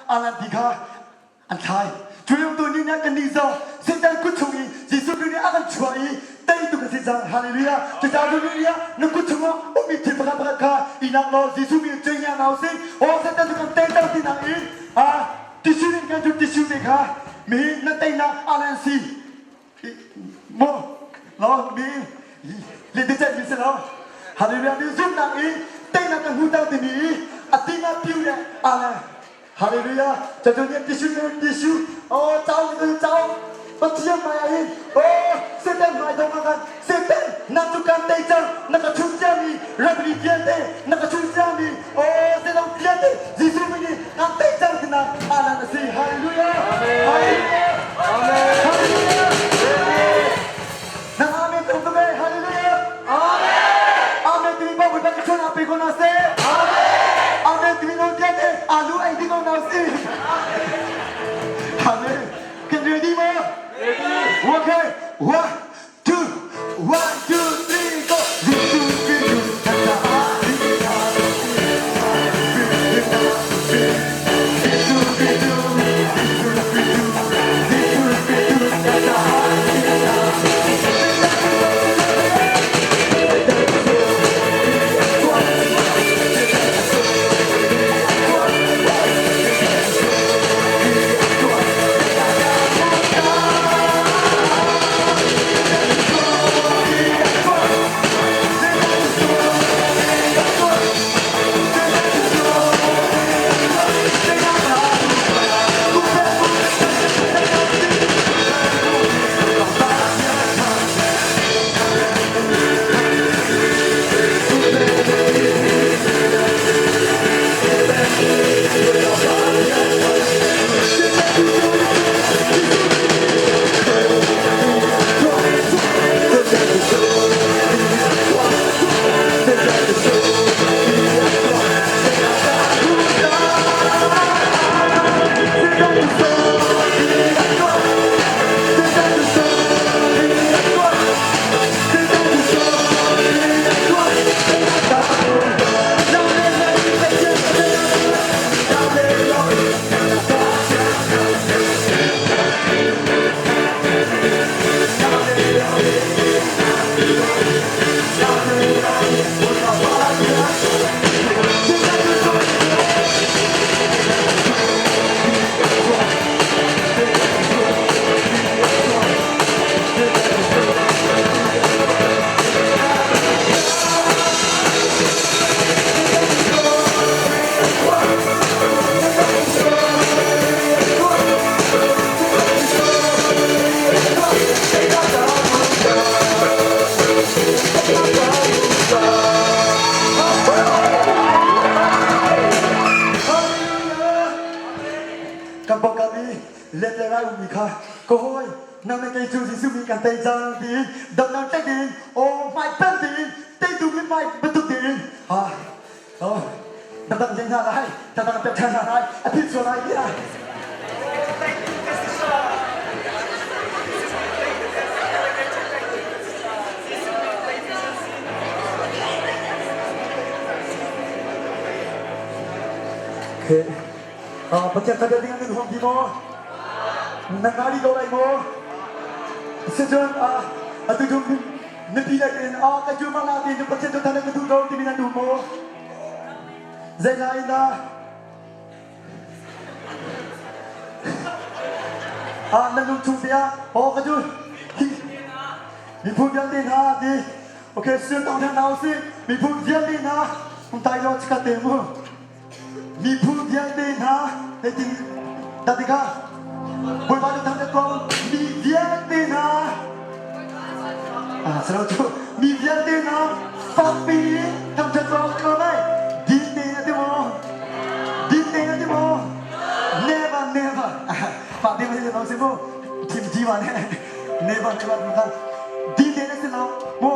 Alan ti kha an thlai. Cu lio tu ni nih kan nih zong Satan kut chung i Jesuh Khrih nih a kan chuah i teitu kan si cang. Hallelujah. Cucaah cu ni ah na kut chungah ummi thil pakhat pakhat kha i lak law Jesuh min in cei hna usih. Aw Satan cu kan tei cang ti nain a tissue in kan cu tissue te kha mi na teinak alan si. Mu lo mi le te mi si lo. Hallelujah. Mi zumhnak i teinak kan hmu cang timi i a tingah piu le alan. Hallelujah. Cucu nih tissue nih tissue. Oh, cau nih cau. Pathian hmai ah hin oh Satan hmai dong ah khan Satan na cu kan tei cang na ka chun ciami ramri vialte na ka chun ciami oh zeilong vialte Jesuh min nih kan tei cang tinak alan a si. Hallelujah. Hallelujah. Amen. Hallelujah. Na amen tung tuk eh. Hallelujah. Amen. Amen timi pa Bawipa ka chun ah pe ko na seh. Amen. Amen timi nawl vialte alu ei ding ko na si. Amen. Can ready mo? Ready. Okay. One, two, one, two, three, go. Kan bawkam i let le rai ummi kha ka hawi nang le kei cu Jesuh min kan tei cang tiin damnak tlaih ding aw hmai peng tiin teitu mithmai bantuk tiin ha oh dangdang ding hna lai dangdang pek ṭhan hna lai a phit sual lai tiah Okay. Pathian kha ding nan huam ti maw? Nan ngai dih ko lai maw? Sicun atu cu mipi lei in ka cu mah la tiin Pathian cu than ka duh ko timi nan duh maw? Zei lai in dah? Nan lung chung te ah aw ka cu miphun vialte hna ti okay sin tong hna usih miphun vialte hna hung tai lo chika te mu Miphun vialte hna zeitin dah tikah Bawipa cu thangṭhat ko mi vialte hna silo cu mi vialte hna fakpi in thangṭhat ko ko lai din tein a ti maw din tein a ti maw never never fa te ma si si mu thim ti ma ne never never din tein a si lo mu.